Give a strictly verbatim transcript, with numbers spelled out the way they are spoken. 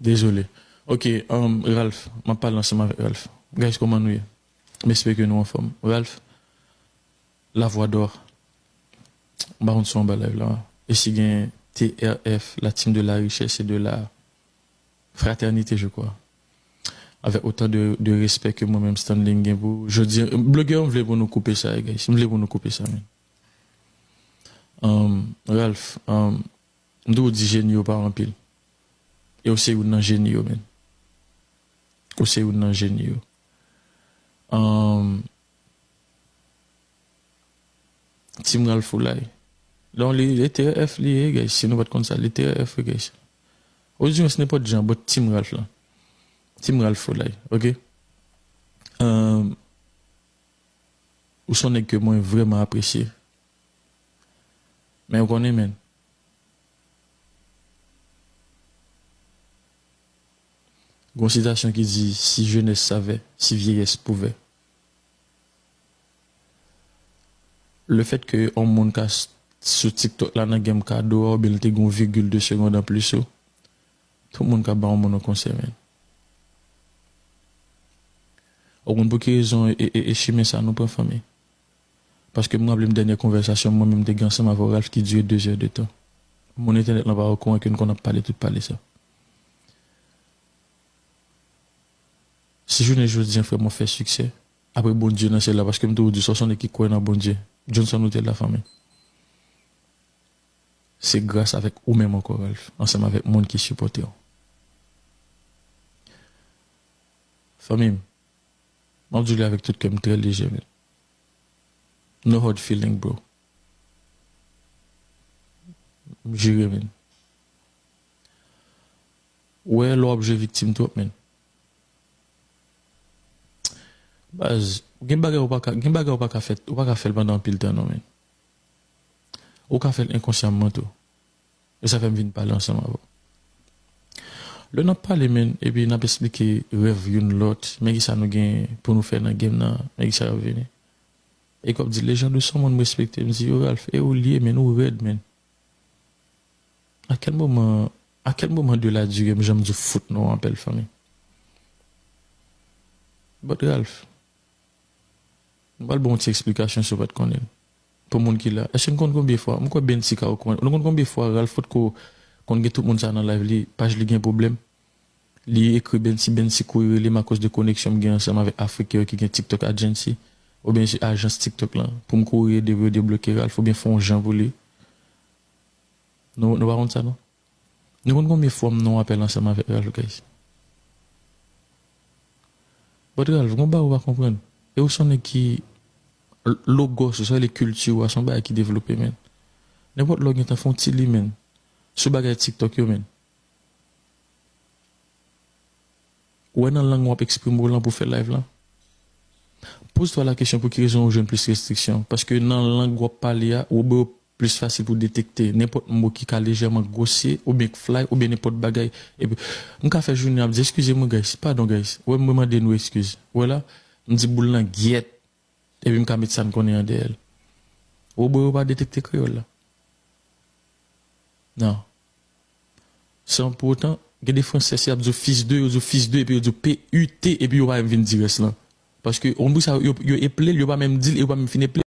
Dezole. Ok, um, Ralph, m ap pale ansanm avèk Ralph. Guys, kòman nou ye? M espere ke nou anfòm. Ralph, la voix d'or. M pa konn si w anba live la. E si gen T R F, la team de la richesse et de la fraternité, je crois. Avec autant de, de respect que mwen menm Stanley m gen pou ou. Jodi, blogè, m vle pou nou koupe sa, guys. M vle pou nou koupe sa, men. Um, Ralph, um, m toujou di jeni yo pa anpil. E w se youn nan jeni yo, men. Ou se youn nan jeni yo. Um, Team Ralph Oulay. Donk, li, li T R F li ye, guys. Si nou pa t konn sa, li T R F, guys. Ou di se nenpòt jan, but Team Ralph la. Team Ralph Oulay, ok? Um, ou se yon nèg ke mwen vrèman apresye. Men ou konnen, men, gon sitasyon ki di, si jeunesse savait, si vieillesse pouvait. Le fait que yon moun ka s- sou TikTok la nan game kado a, oubyen li te gen yon vigil de segonn anplis ou, tout moun ka ba yon moun yon konsèy, men. Ou konn pou ki rezon e, e, e chimen sa nou pran, fanmi? Paske m raple m dènyè konvèsasyon mwen menm te gen ansanm avè Ralph ki dire de zè de tan. Moun entènèt lan pa okouran ke n konn ap pale tout pale sa. Si jounen jodi an, frè m, w ap fè siksè, apre Bondye nan syèl la, paske m toujou di sa, w se yon nèg ki kwè nan Bondye. Johnson, ou te la, fanmi. Se gras avèk ou menm ankò, Ralph, ansanm avèk moun ki sipòte w. Fanmi m, m ap di w li avèk tout kè m, trè lejè, men. No hard feeling, bro. M jire, men. Ou wè, lè w ap jwe viktim twòp, men. Baz, gen bagay ou pa ka, gen bagay ou pa ka fè, ou pa ka fè l pandan anpil tan, non, men. Ou ka fè l enkonsyaman tou. E sa fè m vin pale ansanm avè w. Lè n ap pale, men, epi n ap esplike rèv youn lòt, men kisa nou gen pou nou fè nan game nan, men kisa k ap vini. E k ap di, lejand ou se yon moun m respekte. M di, yo, Ralph, e ou l ye, men, ou rèd, men. A kèl moman, a kèl moman de la dire m janm di w fout non apèl fanmi? But Ralph, m pral ba w yon ti eksplikasyon si w pa t konnen l. Pou moun ki la. Èske n konn konbyen fwa? M kwè Bensi ka okouran. Nou konn konbyen fwa Ralph potko konn gen tout moun sa nan live li, paj li gen pwoblèm? Li ekri Bensi, Bensi kouri rele m akoz de koneksyon m gen ansanm avèk Afriken yo ki gen TikTok Agency, oubyen se ajans TikTok lan, pou m kouri ede pou yo debloke Ralph, oubyen fè yon jan pou li. Nou, nou pa konn sa, non? Nou konn konbyen fwa m nan yon apèl ansanm avèk Ralph, guys? But Ralph, gon bagay ou pa konprann. E ou se yon nèg ki l-, logos ou, sa vle kilti ou a, se yon bagay ki devlope, men. Nenpòt lè w gentan fè yon ti li, men. Sou bagay TikTok yo, men. Ou wè nan lang w ap eksprime w lan pou fè live lan? Poze twa la kesyon pou ki rezon ou jwenn plis restriksyon. Paske nan lang w ap pale a, ou plis fasil pou detekte nenpòt mo ki ka lejèman gwosye, oubyen k fly, oubyen nenpòt bagay. Epi, m ka fè jounen ap di, eskize mwen, guys, padon, guys. Ou wè, mwen mande nou eskiz. Ou wè la, m di boul lan gyèt. Epi m ka met sa n konnen an dèyè l. Ou wè, yo pa detekte kreyòl la. Non. San pou otan, gen de fransè, si y ap di w fils de, yo di w fils de, epi yo di w P U T, epi yo pa menm vin di rès lan. Paske, ou konn pou sa, yo, yo eple l, yo pa menm di l, e yo pa menm fin eple l.